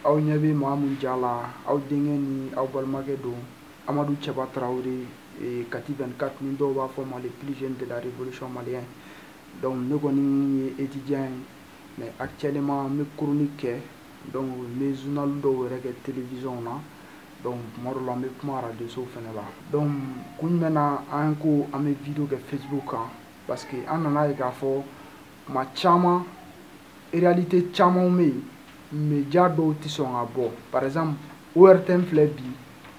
Aw ɲɛ bɛ maa mun ja la, aw denkɛ ni aw balimakɛ don, Amadu Cɛba Tarawele, Kati 24, ni dɔw b'a fɔ ma le plus jeune de la révolution malienne. Donc ne kɔni ye étudiant ye, mais actuellement n bɛ chronique kɛ, donc n bɛ journal dɔw yɛrɛ kɛ télévision na, donc tuma dɔw la n bɛ kuma radio so fɛnɛ la. Donc kun jumɛn na an ko an bɛ vidéo kɛ Facebook kan? Parce que an nana ye k'a fɔ kuma caman, réalité caman bɛ yen, média dɔw tɛ sɔn ka bɔ. Par exemple ORTM filɛ bi,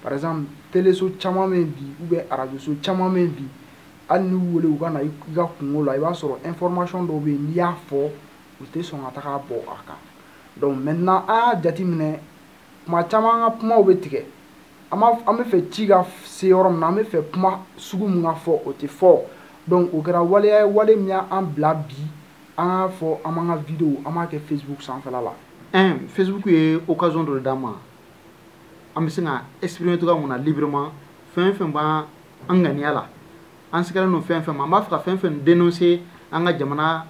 par exemple téléso caman bɛ yen bi, ou bien radio so caman bɛ yen bi, hali n'u wele u ka na i ka kungo la, i b'a sɔrɔ information dɔw bɛ yen, n'i y'a fɔ, u tɛ sɔn ka taga bɔ a kan. Donc maintenant an y'a jateminɛ, kuma caman an ka kumaw bɛ tigɛ. An bɛ fɛ ci ka se yɔrɔ min na, an bɛ fɛ kuma sugu min ka fɔ, o tɛ fɔ. Donc o kɛra waleya ye, wale min y'an bila bi an k'a fɔ an b'an ka vidéo, an b'a kɛ Facebook sanfɛla la. Un, Facebook ye occasion dɔ de d'an ma, an bɛ se ka exprimer cogoya mun na librement, fɛn fɛn b'an an ŋaniya la, an sigalen don fɛn fɛn ma, an b'a fɛ ka fɛn fɛn dénoncer an ka jamana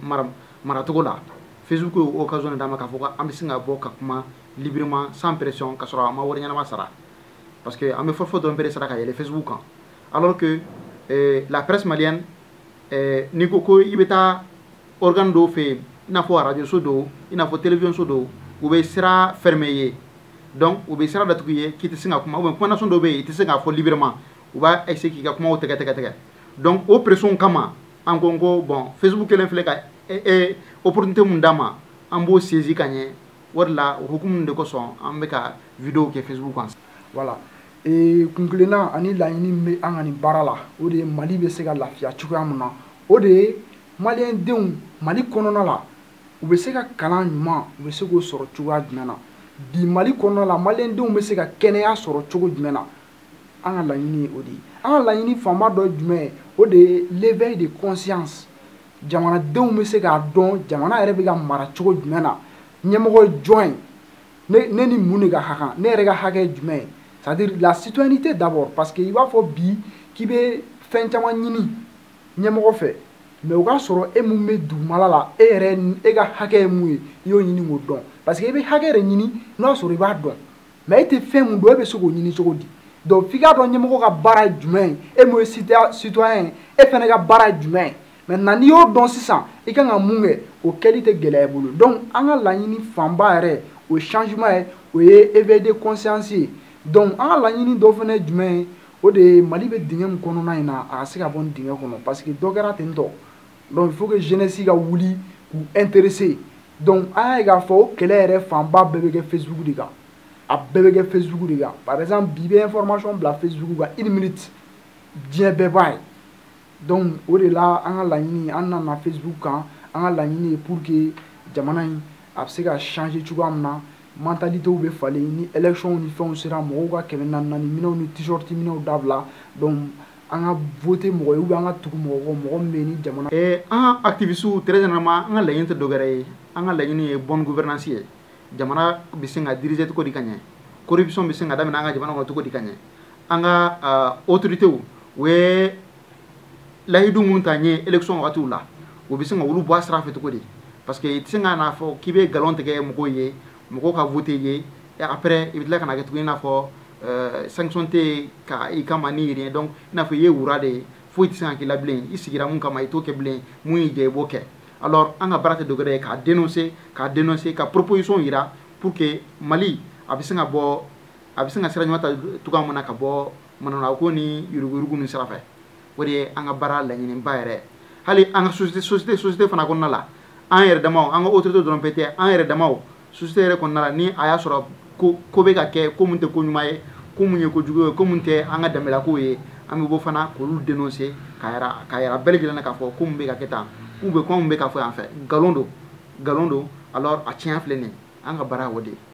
mara maracogo la. Facebook ye occasion de d'an ma k'a fɔ ko an bɛ se ka bɔ ka kuma librement, sans pression, ka sɔrɔ an ma wari ɲɛnama sara, parce que an bɛ forfait dɔrɔn de sara ka yɛlɛ Facebook kan, alors que la presse malienne, n'i ko ko i bɛ taa organe dɔw fɛ yen, i n'a fɔ radio so dɔw, i n'a fɔ télévision so dɔw, u bɛ sira fermé ye. Donc u bɛ sira datugu ye k'i tɛ se ka kuma, ou bien kumanasɔn dɔw bɛ yen, i tɛ se k'a fɔ librement, u b'a essayer k'i ka kumaw tɛgɛ tɛgɛ tɛgɛ. Donc o pression kama, an ko ko bon, Facebook kelen filɛ ka opportunité mun d'an ma, an b'o saisir ka ɲɛ. O de la, o hukumu de kosɔn, an bɛ ka vidéo kɛ Facebook kan. Voilà, kun kelenna ani laɲini min bɛ an ka nin baara la, o de ye Mali bɛ se ka lafiya cogoya min na, o de ye maliyɛn denw Mali kɔnɔna la, u bɛ se ka kalan ɲuman, u bɛ se k'o sɔrɔ cogoya jumɛn na bi Mali kɔnɔna la, maliyɛn denw bɛ se ka kɛnɛya sɔrɔ cogo jumɛn na. An ka laɲini ye o de ye. An ka laɲini fanba dɔ ye jumɛn ye? O de ye l'éveil de conscience. Jamanadenw bɛ se k'a dɔn jamana yɛrɛ bɛ ka mara cogo jumɛn na, ɲɛmɔgɔ ye jɔn ye, ne ni mun de ka kan, ne yɛrɛ ka hakɛ ye jumɛn ye, c'est-à-dire la citoyenneté d'abord. Parce que i b'a fɔ bi k'i bɛ fɛn caman ɲini ɲɛmɔgɔ fɛ, mais o k'a sɔrɔ e mun bɛ dugumala la, e yɛrɛ, e ka hakɛ ye mun ye, i y'o ɲini k'o dɔn. Parce que i bɛ hakɛ de ɲini n'o y'a sɔrɔ i b'a dɔn, mais e tɛ fɛn mun dɔn, e bɛ se k'o ɲini cogo di? Donc f'i k'a dɔn ɲɛmɔgɔ ka baara ye jumɛn ye, e mun ye citoyen ye, e fana ka baara ye jumɛn ye. Maintenant n'i y'o dɔn sisan, i kan ka mun kɛ, o kɛli tɛ gɛlɛya i bolo. Donc an ka laɲini fanba yɛrɛ, o ye changement ye, o ye éveil de conscience ye. Donc an ka laɲini dɔ fana ye jumɛn ye? O de ye Mali bɛ dingɛ min kɔnɔna in na, a ka se ka bɔ nin dingɛ kɔnɔ, parce que dɔ kɛra ten tɔ. Donc il faut que jeunesse ka wuli k'u intéresser. Donc an y'a ye k'a fɔ o kɛlɛ yɛrɛ fanba bɛɛ bɛ kɛ Facebook de kan, a bɛɛ bɛ kɛ Facebook de kan. Par exemple bi, i bɛ information bila Facebook kan, une minute, diɲɛ bɛɛ b'a ye. Donc o de la, an ka laɲini, an nana Facebook kan, an ka laɲini ye pour que jamana in a bɛ se ka changer cogoya min na, mentalitéw bɛ falen ni élection ni fɛnw sera, mɔgɔw ka 400 400 minɛnw ni t-shirt minɛnw dabila. Donc an ka voter mɔgɔ ye, ou bien an ka tugu mɔgɔ kɔ, mɔgɔ min bɛ yen ni jamana. An activistes, très généralement, an ka laɲini tɛ dɔwɛrɛ ye, an ka laɲini ye bonne gouvernance ye. Jamana bɛ se ka diriger cogo di ka ɲɛ, corruption bɛ se ka daminɛ an ka jamana kɔnɔ cogo di ka ɲɛ, an ka autorités, u ye layidu mun ta ɲɛ élection wagatiw la, u bɛ se ka olu bɔ a sira fɛ cogo di? Parce que i tɛ se ka n'a fɔ k'i bɛ nkalon tigɛ mɔgɔw ye, mɔgɔw ka voter ye, et après i bɛ tila ka na kɛ tuguni i n'a fɔ sanction tɛ yen ka i kama ni rien. Donc i n'a fɔ i ye wura de ye, foyi tɛ se ka k'i la bilen, i sigira mun kama, i t'o kɛ bilen, mun y'i diya, i b'o kɛ. Alors an ka baara tɛ dɔwɛrɛ ye k'a dénoncer, k'a dénoncer, ka proposition yira pour que Mali a bɛ se ka bɔ, a bɛ se ka sira ɲuman ta cogoya min na, ka bɔ manamana ko ni yuruguyurugu ni sira fɛ. O de ye an ka baara laɲiniba yɛrɛ. Hali an ka société fana kɔnɔna la, an yɛrɛ damaw, an ka autorité dɔrɔn bɛɛ tɛ, an yɛrɛ damaw, société yɛrɛ kɔnɔna la, ni a y'a sɔrɔ ko ko bɛ ka kɛ, ko mun tɛ ko ɲuman ye, ko mun ye kojugu ye, ko mun tɛ an ka danbelakow ye, an bɛ bɔ fana k'olu dénoncer, k'a yira bɛɛ lajɛlen na k'a fɔ ko mun bɛ ka kɛ tan, ou bien ko mun bɛ ka fɔ yan fɛ, nkalon don, nkalon don. Alors a tiɲɛ filɛ nin ye, an ka baara y'o de ye.